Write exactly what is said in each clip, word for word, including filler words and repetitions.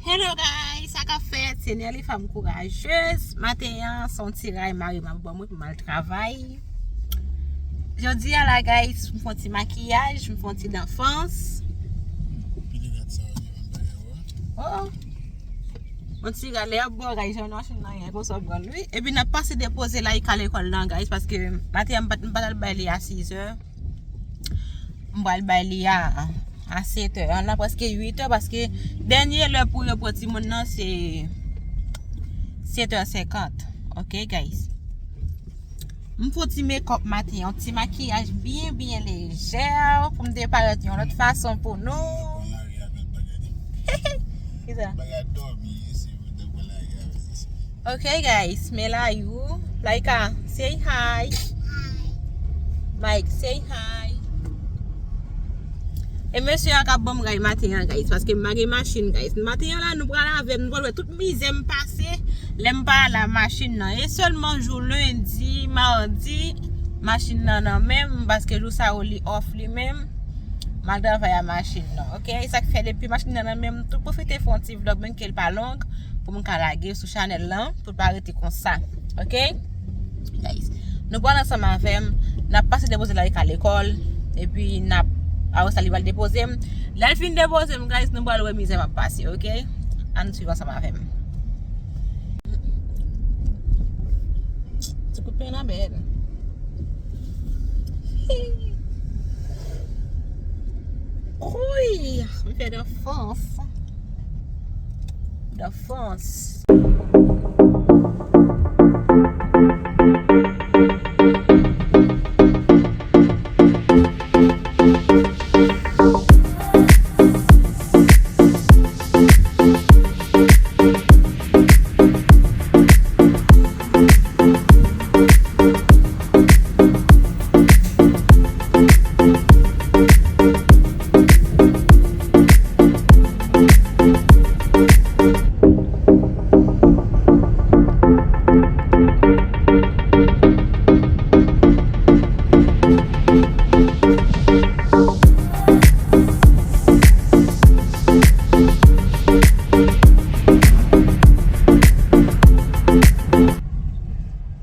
Hello guys, sa k ap fèt? Se Nelly, fanm kourajez. Maten an, se yon ti ray mari m ap ban mwen pou m al travay. Jodi a la guys, m fè yon ti makiyaj, m fè yon ti dan fans. Pile gad sa yo devan bagay yo a. Oh. Yon ti ray lè y ap bò, guys, jan machin nan ye, konsa w pran l, wi. Epi n ap pase depoze Laïka lekòl nan, guys, paske maten an m pa t, m pa t al bay li a sizè. M pral bay li a, a setè. An nan prèske uitè, paske dènye lè pou yo pran timoun nan se setè senkant. Ok, guys. M fè yon ti make up maten, yon ti makiyaj byen, byen lejè, pou m te parèt yon lòt fason pou nou. Kisa? Ok, guys, men Layou. Laïka, say hi. Mike, say hi. E mesye a k ap ban m ray maten an, guys, paske m pa gen machin, guys. Maten an la, nou pral avè m, nou pral wè tout mizè m pase lè m pa al a machin nan. E sèlman jou lendi, madi, machin nan nan men m, paske jou sa yo li off li menm. M al travay a machin nan, ok? E sa k fè depi machin nan nan men m, m tou pwofite fè yon ti vlog, menm ke l pa long, pou m ka lage sou chanèl lan, pou l pa rete konsa, ok? Guys, nou pral ansanm avè m, n ap pase depoze Laïka lekòl, epi n ap, apre sa li pral depoze m. Lè l fin depoze m, guys, nou pral wè mizè m ap pase, ok? Ann swiv ansanm avè m. Ti kout pen nan bèl. Kouy! M fè dan fans. Dan fans.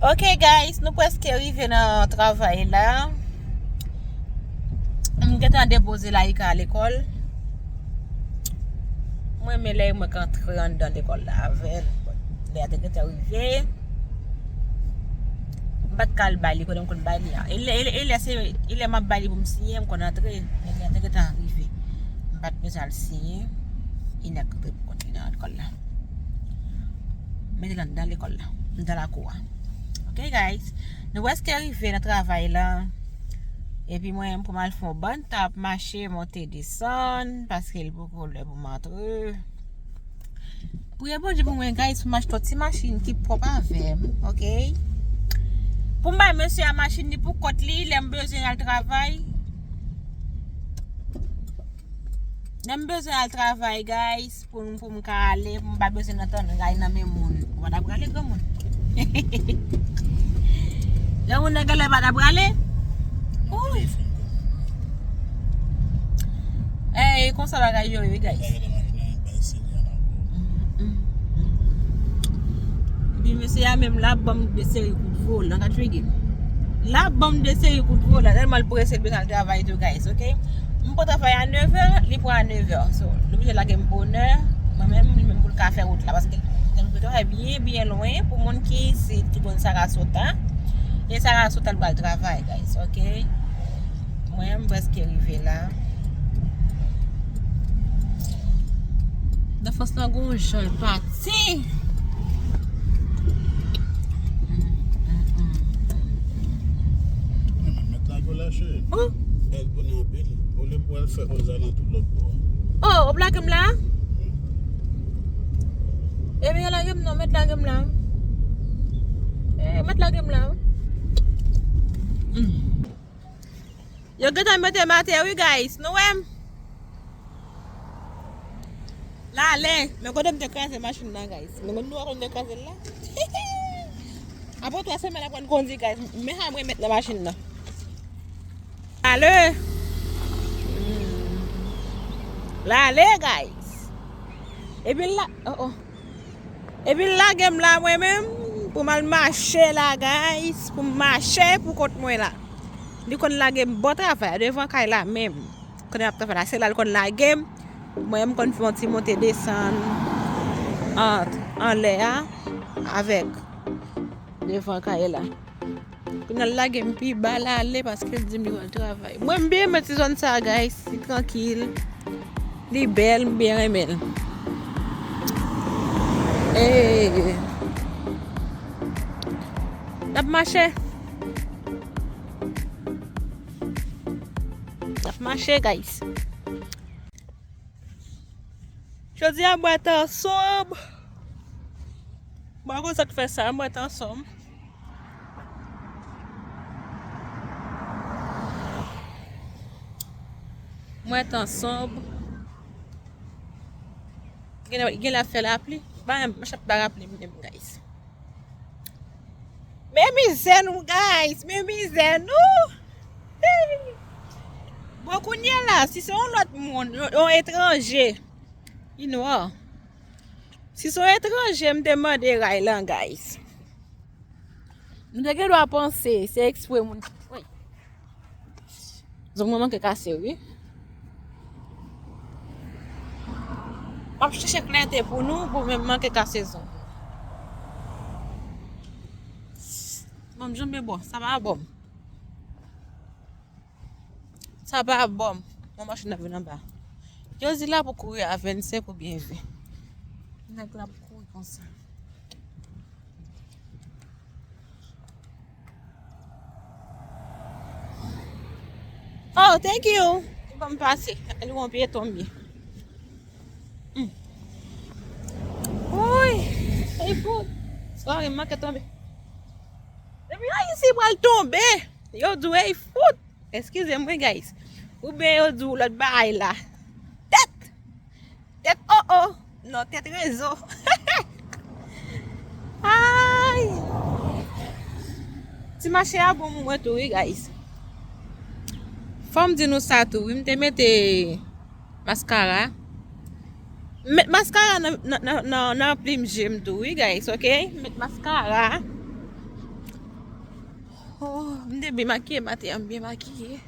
Ok, guys, nou prèske rive nan travay la. M gentan depoze Laïka lekòl. Mwen, men lè mwen k antre anndan lekòl la avè l. Lè a te gentan rive. M pa t ka al bay li, kote m konn bay li a. E lè, e lè, e lè se, e lè m ap bay li pou m siyen, m konn antre. Men lè a te gentan rive. M pa t bezwen al siyen. E nèg antre pou kont li nan lekòl la. Mete l anndan lekòl la. Anndan lakou a. Ok, guys. Nou prèske rive nan travay la. Epi mwen, pou m al fè yon bann tan ap mache, monte, desann, paske l poko lè pou m antre. Priye Bondye pou mwen, guys, pou m achte yon ti machin ki pwòp avè m, ok? Pou m bay mesye a machin li pou kont li, lè m bezwen al travay. Lè m bezwen al travay, guys, pou m, pou m ka ale, pou m pa bezwen nan tann ray nan men moun. Ou pa ta prale, granmoun? Granmoun nan genlè pa ta prale? Wi. Ey, konsa bagay yo ye, guys. Epi mesye a menm la ban m de seri kout volan, gad figi l. La ban m de seri kout volan, tèlman l prese, l bezwen al travay tou, guys, ok? M pran travay a nevè, li pran a nevè. So, li oblije lage m bonè. Mwen menm, li menm pou l ka fè wout la, paske l gen travay byen, byen lwen. Pou moun ki isit, ki konn Sarasota, e Sarasota l pral travay, guys, ok? Mwen, m prèske rive la. Nan fòs lan gon jan l pati. Mèt lage w la, cheri. Oh. Bèl bonè anpil. Olye pou al fè ozalantou lòt bò a. Oh, w ap lage m la? Ebyen, lage m non, mèt lage m la. Eh, mèt lage m la. Mm. Yo gentan mete m atè wi, guys. Nou wè m? L ale. Men kote m te kraze machin nan, guys. Men nou wè kote m te kraze l la? Apre twa semèn aprann kondi, guys. Men sa m remèt nan machin nan. L ale. L ale, guys. Epi l la, oh, oh. Epi l lage m la, mwen menm, pou m al mache la, guys, pou m mache pou kont mwen la. Li konn lage m bò travay, devan kay la menm. Kote m ap travay la, se la l konn lage m. Mwen, m konn fè yon ti monte desann an, anlè a, avèk devan kay la. Kounye a l lage m pi ba l ale paske l di m li pral travay. Mwen, m byen renmen ti zòn sa, guys. Li trankil. Li bèl, m byen renmen l. Ee. N ap mache. N ap mache, guys. Jodi a, m wè tan ansanm. M pa konn sa k fè sa, m wè tan ansanm. M wè tan ansanm. Gen, gen lè ap fè lapli. Ba, m ap ba lapli menm, guys. Men mizè nou, guys, men mizè nou. Hey. Bon, kounye a la, si se yon lòt moun, yon, yon etranje, li nwa. Si se yon etranje, m te mande ray lan, guys. Nou te gen dwa panse, se ekspre moun. Woy. Zong mwen manke kase, wi. M ap chèche klète pou nou, pou mwen manke kase zong. Bon, m janbe bon, sa pa bon. Sa pa bon. Yon machin ap vin anba. Yo di la pou kouri a vennsenk oubyen ven. Nèg la pou kouri konsa. Oh, thank you. Li ban m pase. Li yon pyeton m ye. Hmm. Woy. Ey, fout. Sòry, m manke tonbe. Depi Ayiti pral tonbe, yo di w, ey, fout. Eskize m wi, guys. Oubyen yo di w lòt bagay la. Tèt! Tèt, oh, oh. Non, tèt rezo. Ay! Ti mache a bon pou mwen tou wi, guys. Fò m di nou sa tou wi, m te mete maskara. M met maskara nan, nan, nan, nan, nan plim je m tou wi, guys, ok? M met maskara. Oh, m te byen makiye maten an, m byen makiye.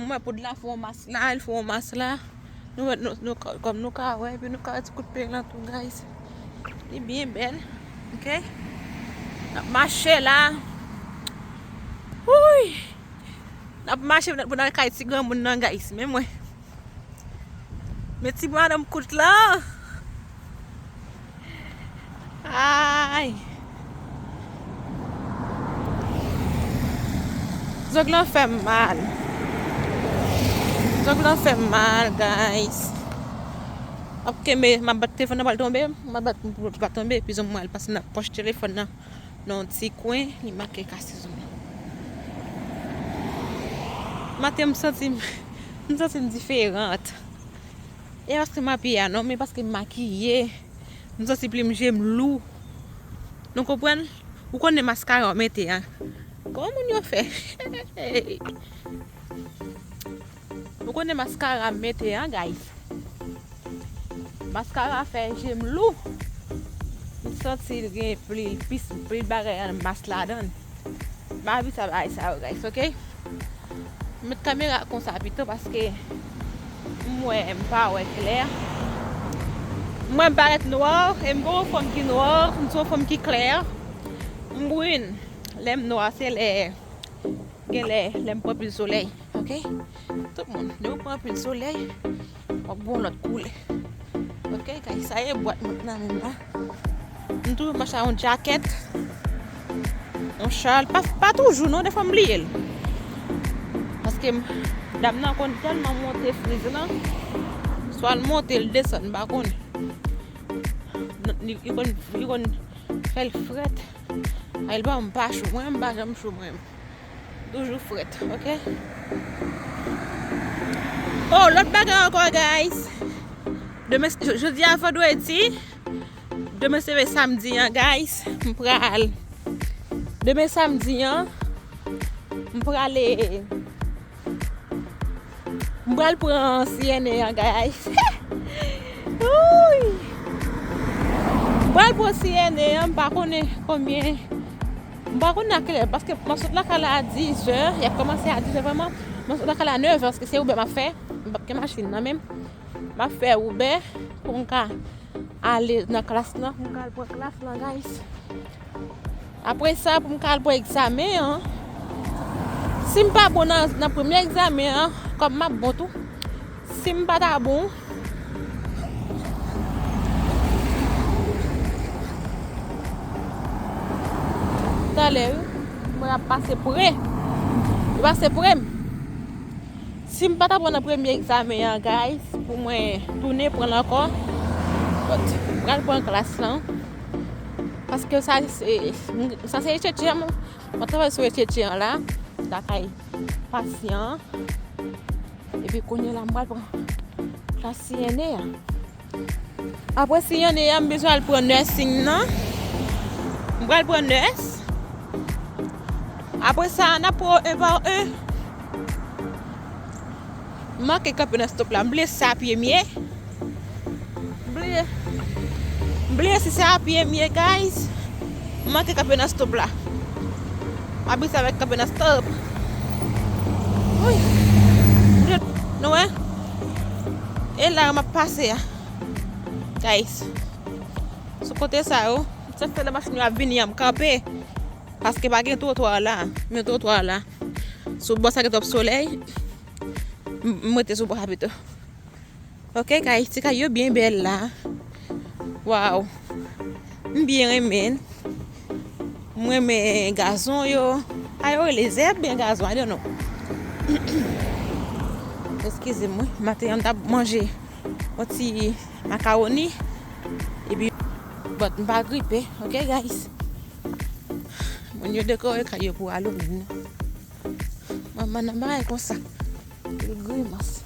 M wè poud la fè yon mas la, l fè yon mas la. Nou wè, nou, nou, kòm nou ka wè, epi nou ka wè ti kout peny lan tou, guys. Li byen bèl, ok? N ap mache la. Wouy! N ap mache pou n al kay ti granmoun nan, guys. Men mwen. Men ti madanm kout la. Ay. Zong lan fè m mal. Zong lan fè m mal, guys. M ap kenbe, m ap bat telefòn nan pral tonbe, m ap bat pou l pa tonbe, epi zong mwen al pase nan pòch telefòn nan, nan yon ti kwen, li make kase zong lan. Maten m santi m, m santi m diferan. E paske m apiye a non, men paske m makiye, m santi plim je m lou. Nou konprann? Ou konnen maskara w mete a. Kòman moun yo fè? Ou konnen maskara m mete a, guys. Maskara fè je m lou. M santi l gen pil, pis, pil bagay an mas ladan l. M pa abitye a bagay sa yo, guys, ok? M met kamera konsa pito paske m wè m pa wè klè. M wè m parèt nwa, e m pa yon fanm ki nwa, m se yon fanm ki klè. M brin. Lè m nwa, se lè, gen lè, lè m pran pil solèy, ok? Tout moun, lè w pran pil solèy, w ap gen yon lòt koulè. Ok, guys, sa e bwat mwen nan men m la. M toujou mache ak yon jakèt, yon chal. Pa, pa toujou, non, defwa m bliye l. Paske m, dam nan konn tèlman monte friz lan, swa l monte, l desann, m pa konnen. Li, li konn, li konn fè l frèt. Ay, l pa, m pa cho, mwen, m pa janm cho, mwen. Toujou frèt, ok? Oh, lòt bagay ankò, guys. Demen, j-, jodi a vandredi. Demen se samdi an, guys. M pral. Demen samdi an, m prale. M pral pran C N A an, guys. Wouy! Pou siyene an, m pa konnen konbyen, m pa konnen a kilè, paske m ap sot lakay la a dizè, y ap kòmanse a dizè vrèman, m ap sot lakay la a nevè, paske se Uber m ap fè, m p ap gen machin nan menm, m ap fè Uber pou m ka ale nan klas lan, pou m ka al pran klas lan, guys. Apre sa, pou m ka al pran egzamen an, si m pa bon nan, nan premye egzamen an, kòm m ap bon tou, si m pa ta bon, talè, wi, mwen ap pase pre. Yo pase pre m. Si m pa ta bon nan premye egzamen an, guys, pou mwen tounen pran l ankò. But, m pral pran klas lan. Paske sa se, sa se etchètchè an. Mwen travay sou etchètchè an la. Lakay pasyan an. Epi kounye a la, m pral pran klas siyene an. Apre siyene an, m bezwen al pran nursing nan. M pral pran nurse. Apre sa, n ap pran en pa en. M manke kanpe nan stop la. M bliye se a pye m ye. M bliye. M bliye si se a pye m ye, guys. M manke kanpe nan stop la. M abitye avèk kanpe nan stop. Wi. Nou wè? E la m ap pase a. Guys. Sou kote sa yo, se fè lè machin yo ap vini an, m kanpe. Paske pa gen twotwa la. Men twotwa la. Sou bò sa gen twòp solèy. M, m rete sou bò sa pito. Ok, kay, ti kay yo byen bèl la. Waw. M byen renmen. M renmen gazon yo. A yo rele zèb byen gazon, I don't know. Eskize m, wi. Maten an, m t ap manje yon ti makawoni. Epi, but m pa gripe, ok, guys? Moun yo dekore kay yo pou Halloween. Manman nan bagay konsa. Pil grimas.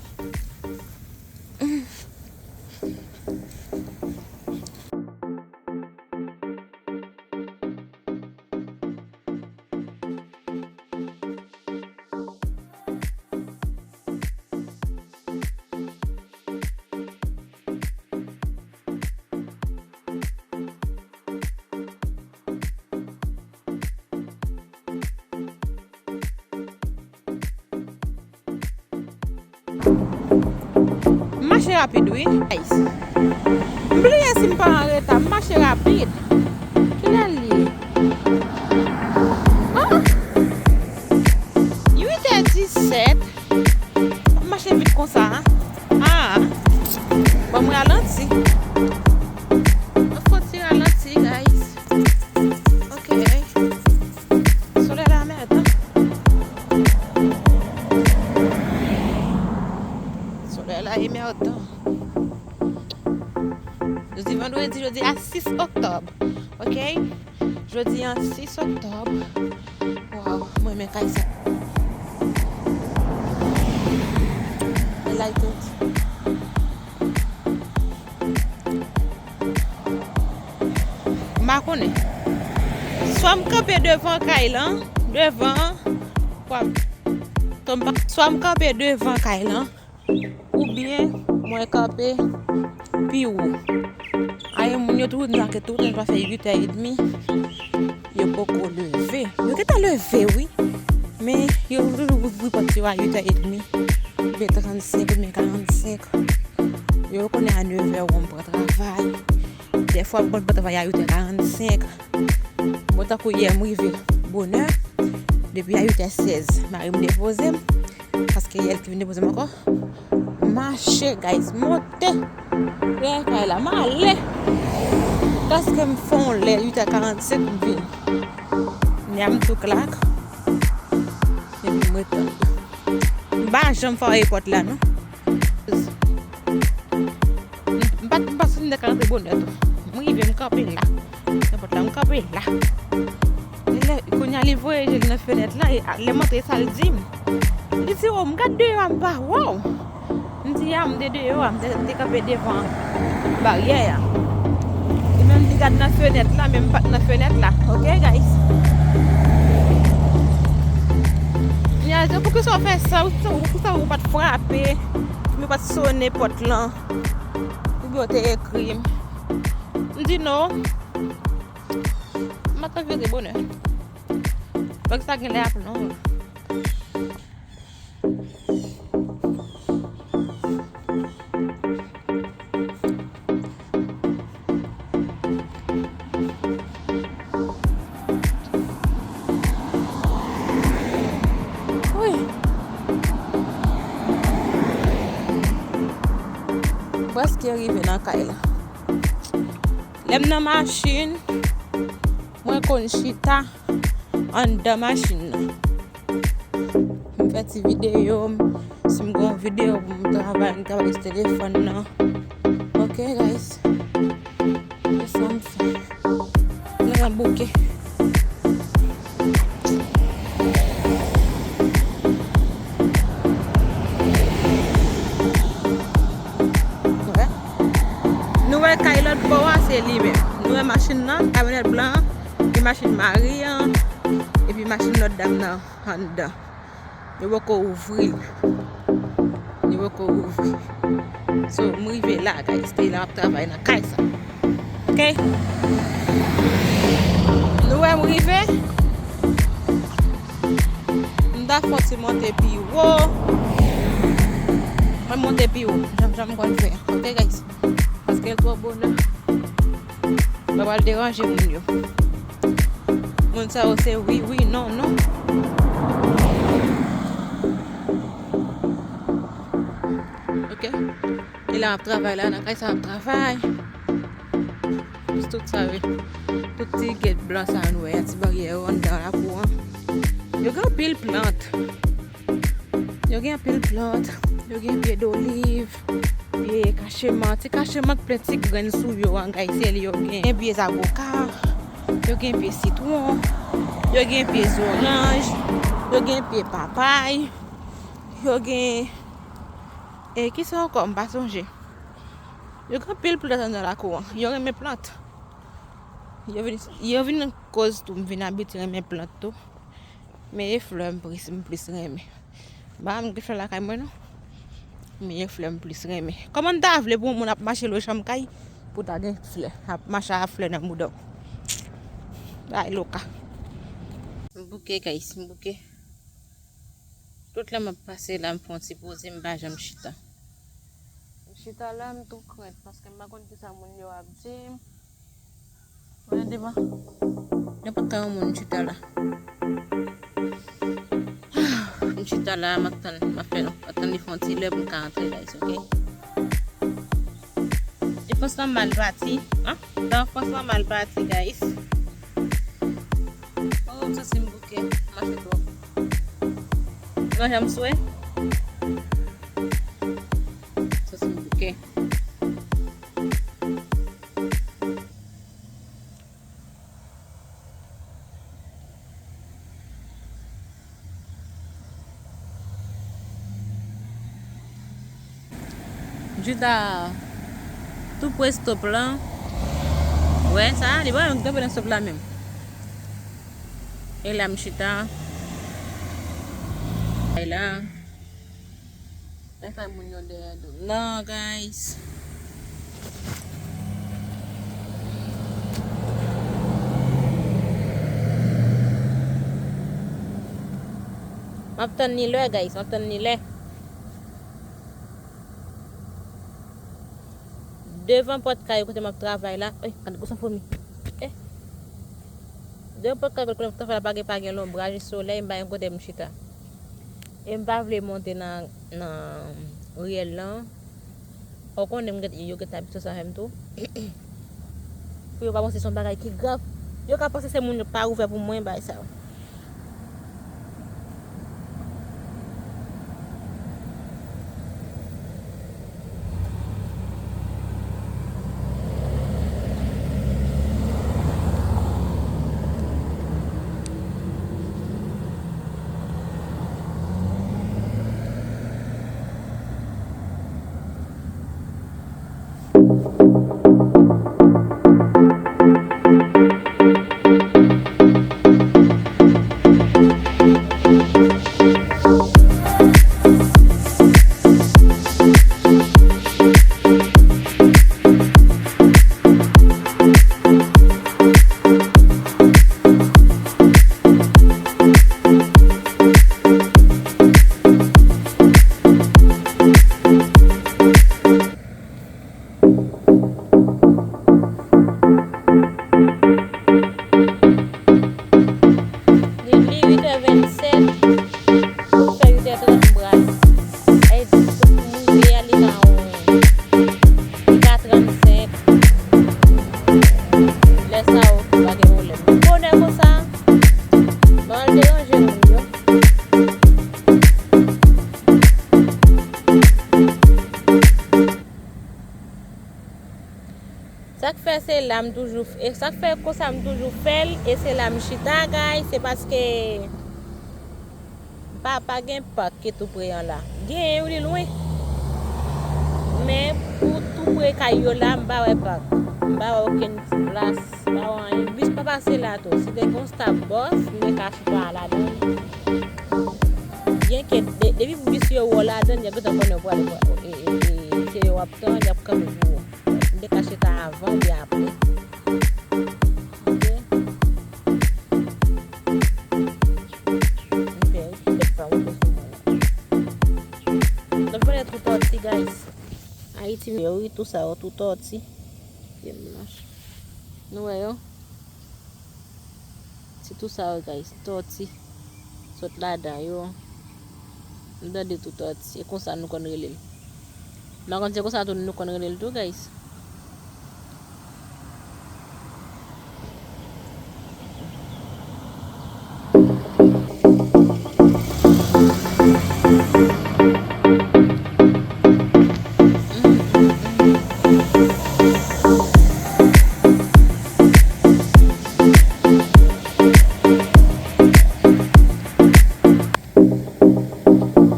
M mache rapid, wi. Guys. M bliye si m pa anreta, m mache rapid. Kilè l ye? Ah! Uit è disèt. M ap mache vit konsa, a? Ah! Ban m ralanti. Mwen fò ti ralanti, guys. Ok. Solèy la mèt, an. Solèy la e mèt, an. Jodi vandredi, jodi a sis oktòb. Ok? Jodi an sis oktòb. Waw, mwen renmen kay sa. E light tout. M pa konnen. Swa m kanpe devan kay lan, devan, w ap tonbe. Swa m kanpe devan kay lan, oubyen mwen kanpe pi wo. Ayen moun yo toujou di m sa ke tout lè l pa fè uit è edmi, yo poko leve. Yo gentan leve, wi. Men yo toujou ouvri pòt yo a uit è edmi. Oubyen trannsenk, oubyen karannsenk. Yo konnen a nevè w m pran travay. Dèfwa m konn pran travay a uit è karannsenk. Bon, tankou yè, m rive bonè. Depi a uit è sèz, mari m depoze m. Paske yè l ki vin depoze m ankò. M mache, guys, monte. Lè kay la, m ale. Paske m fè yon lè, uit è karannsenk, m vini. Kounye a m tou klak. Epi m ret tann. M pa janm fè epòt la, non. M, m pa, m pa sot nan kay antre bonè tou. M rive, m kanpe la. Nenpòt la, m kanpe la. E lè, kounye a, li voye je l nan fenèt la, e a, lè m antre, sa l di m. Li di, "O, m gad deyò a, m pa wè w." M di, "Ya, m te deyò a, m te, m te kanpe devan baryè a." Li menm, li gad nan fenèt la, men m pa t nan fenèt la. Ok, guys? Kounye a, li di, "Poukisa w fè sa? Poukisa, poukisa w pa t frape? Poukisa w pa t sonnen pòt lan?" Oubyen w te ekri m. M di, "Non." M pa t anvi rete bonè. Fòk sa genlè ap long. Wi. M prèske rive nan kay la. Lè m nan machin, mwen konn chita anndan machin nan. M fè ti videyo, si m gen yon videyo pou m travay, m travay sou telefòn nan. Ok, guys. E sa m fè. M nan bouke. Wè. Nou wè kay lòt bò a, se li menm. Nou wè machin nan, kamyonèt blan an, e machin mari an, epi machin lòt dam nan anndan. Yo poko ouvri l. Yo poko ouvri. So, m rive la, guys. Se la m ap travay nan kay sa. Ok? Nou wè m rive? M ta fè yon ti monte pi wo. Mwen monte pi wo. Janm, janm konn fè. Ok, guys? Paske l twò bonè. M pa pral deranje moun yo. Moun sa yo se wi, wi, non, non. Ok? E la m ap travay la, nan kay sa m ap travay. Tout sa yo. Tout ti gèt blan sa nou wè a, ti baryè yo anndan lakou an. Yo gen anpil plant. Yo gen anpil plant. Yo gen pye doliv, pye kacheman. Ti kacheman k plen ti grenn sou yo an, guys, se li yo gen. Gen pye zaboka. Yo gen pye sitwon. Yo gen pye zoranj. Yo gen pye papay. Yo gen, e kisa ankò? M pa sonje. Yo gen anpil plant anndan lakou an. Yo renmen plant. Yo vin, yo vin koz tou, m vin abitye renmen plant tou. Men e flè m plis, m plis renmen. M pa menm gen flè lakay mwen non. Men e flè m plis renmen. Kòman n ta vle pou yon moun ap mache lwe chanm kay pou ta gen flè, ap mache ak flè nan bouda w? Ay, loka. M bouke, guys, m bouke. Tout lè m ap pase la, m fè yon ti poze, m pa janm chita. M chita la, m tou krent, paske m pa konn kisa moun yo ap di m. Mwen devan. Nenpòt ka yon moun chita la. M chita la, m ap tann, m ap fè, m ap tann li fè yon ti lè pou m ka antre, guys, ok? Defans lan mal pati, an? Defans lan mal pati, guys. Oh, m santi m bouke, m mache twòp. Nan janm swe. Santi m bouke. Juda tou pre stop lan. Wè sa, li pa menm kanpe nan stop la menm. E la m chita. E la. Lè sa moun yo dèyè do m nan, guys. M ap tann li lè, guys, m ap tann li lè. Devan pòt kay kote m ap travay la. Ey, gade gwo san fomi. Eh. Devan pòt kay kote m ap travay la, pa gen, pa gen lonbraj, solèy, m pa gen kote m chita. E m pa vle monte nan, nan riyèl lan. Ou konnen m gen, yo gentan abitye sa avè m tou. Pou yo pa panse se yon bagay ki grav. Yo ka panse se moun yo pa ouvè pou mwen, bagay sa yo. Sa k fè se la m toujou f- e sa k fè konsa m toujou fè l, e se la m chita, guys, se paske m pa, pa gen pak ki tou pre an la. Genyen wi, li lwen. Men pou tou pre kay yo la, m pa wè pak. M pa wè okenn ti plas, m pa wè anyen. Bis pa pase la tou. Si te gen yon stop bus, m te ka chita ladan l. Byenke de- depi bis yo wè w ladan l, yo gentan konnen w prale, e, e, e, se yo w ap tann, y ap kanpe pou ou. M te ka chita avan oubyen apre. Ok. M fè bèt pa monte sou mwen la. N ap pale tou tòti, guys. Ayiti, yo, wi, tou sa yo, tou tòti. Gen blanch. Nou wè yo? Se tou sa yo, guys. Tòti. Sot ladan yo. M tande tou tòti. E konsa nou konn rele l. M pa konn se konsa tou nou konn rele l tou, guys.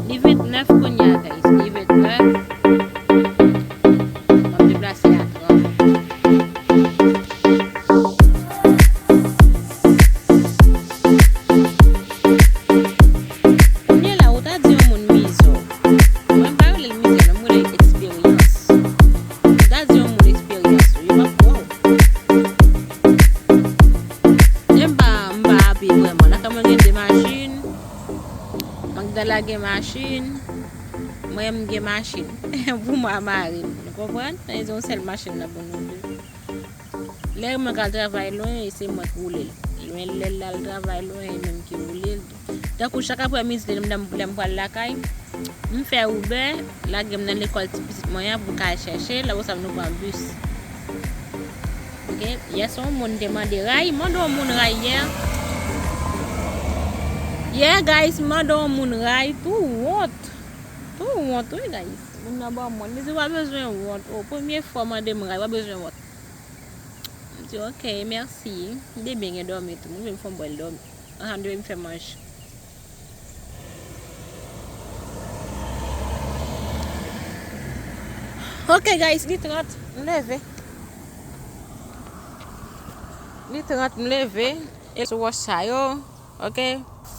Li vennèf kounye a, guys. Li vennèf. M ap deplase a trant. Kounye a la, ou ta di yon moun mizo. Mwen, m pa rele l mizè, non, m rele l eksperyans. Ou ta di yon moun eksperyans, wi, m ap pran w. Men m pa, m pa ape vrèman. Lakay mwen gen de machin. Magdala gen machin. Mwen, m gen machin. Pou mwen, mari m. Nou konprann? Mwen, se yon sèl machin nan pou nou de. Lè mwen ka al travay lwen, e se mwen k woule l. Lwen lè l al travay lwen, e menm ki woule l. Tankou chak aprèmidi, lè m, lè m pral lakay, m fè Uber, lage m nan lekòl ti pitit mwen an pou m ka al chèche l, apre sa nou pran bis. Ok? Yè se yon moun te mande ray, mande yon moun ray yè. Yè, guys, mande yon moun ray, tou wont. Tou wont, wi, guys. Moun nan ban mwen. Li di, "W pa bezwen wont. O, premye fwa w mande m ray, w pa bezwen wont." M di, "Ok, mèsi." M te byen gen dòmi tou. Mwen menm fè m bwè l dòmi. Ansanm de m fè manje. Ok, guys, li trant, m leve. Li trant, m leve. E sou wòch sa yo, ok?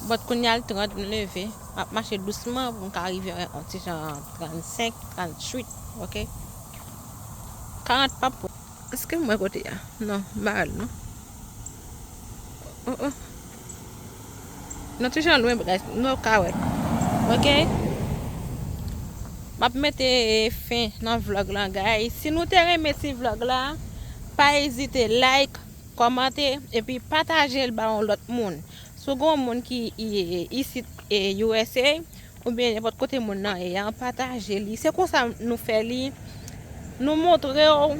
But kounye a l trant, m leve. M ap mache dousman pou m ka rive yon ti jan trannsenk, tranntuit, ok? Karant pa pwòp. Èske m wè kote a? Non, m pa wè l, non. Oh, oh. Non, ti jan lwen, guys. Nou ka wè. Ok? M ap mete fen nan vlog la, guys. Si nou te renmen ti vlog la, pa ezite like, kòmante, epi pataje l ba yon lòt moun. Si w gen yon moun ki i- isit, e, U S A, oubyen nenpòt kote moun nan ye a, pataje li. Se konsa nou fè li. Nou montre w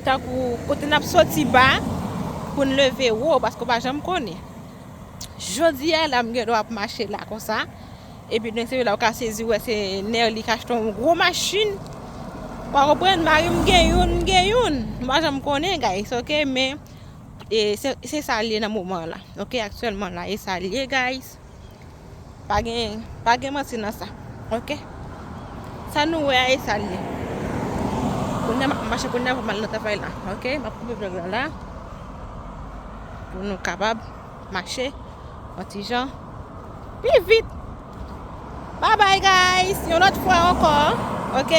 tankou kote n ap soti ba pou n leve wo, paske w pa janm konnen. Jodi a la, m gen dwa ap mache la konsa. Epi nan se la, w ka sezi wè se Nerly k achte yon gwo machin. W pa konprann, mari m gen youn, m gen youn. M pa janm konnen, guys, ok? Men, e, se, se sa l ye nan moman la. Ok, aktyèlman la, e sa l ye, guys. Pa gen, pa gen manti nan sa. Ok? Sa nou wè a, e sa l ye. Kounye a, m ap mache kounye a pou m al nan travay la. Ok? M ap koupe vlog la la. Pou nou kapab mache yon ti jan pi vit. Bye bye, guys. Yon lòt fwa ankò. Ok?